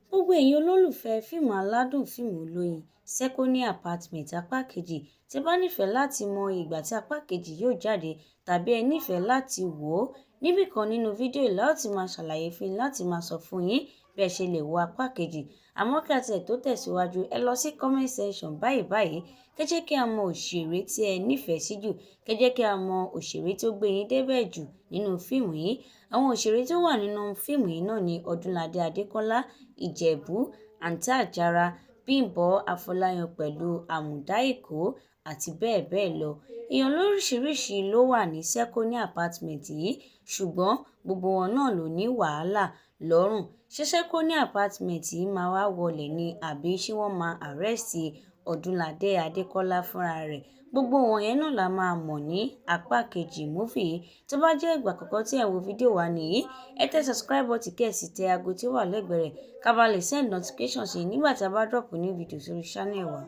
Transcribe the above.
Gbogbo ẹ̀yin olólùfẹ́ fíìmù aládùn, fíìmù olóyin Sekoni Apartment apá kejì, tí bá nífẹ̀ẹ́ láti mọ ìgbà tí apá kejì yóò jáde tàbí ẹ nífẹ̀ẹ́ láti wò ó, níbì kan nínú fídíò yìí la ó ti máa ṣàlàyé fún yín láti máa sọ fún yín bí ẹ ṣe lè wo apá kejì. Àmọ́ kí a tiẹ̀ tó tẹ̀síwájú, ẹ lọ sí comment section báyìí báyìí, kẹ́ jẹ́ kí a mọ òṣèré tí ẹ nífẹ̀ẹ́ sí jù, kẹ́ jẹ́ kí a mọ òṣèré tí ó gbé yín débẹ̀ jù nínú fíìmù yìí. Àwọn òṣèré tí ó wà nínú fíìmù yìí náà ni Ọdúnladé Adékọ́lá, Ìjẹ̀bú, Àǹtí Àjàrà, Bímbọ́ Afọláyan pẹ̀lú Àmùdá Èkó àti bẹ́ẹ̀ bẹ́ẹ̀ lọ. Èèyàn lóríṣiríṣi ló wà ní Sekoni Apartment yìí, ṣùgbọ́n gbogbo wọn náà ló ní wàhálà lọ́rùn. Ṣé Sekoni Apartment yìí máa wá wọlé ni àbí ṣé wọ́n máa arrest Ọdúnladé Adékọ́lá fúnra rẹ̀? Gbogbo wọ̀nyẹn náà la máa mọ̀ ní apá kejì movie yìí. Tó bá jẹ́ ìgbà àkọ́kọ́ tí ẹ̀ ń wo fídíò wa nìyí, ẹ tẹ subscribe button kí ẹ sì tẹ ago tí ó wà lẹ́gbẹ̀ẹ́ rẹ̀ ká bá lè send notification sí yín nígbà tí a bá drop new video sórí channel wa.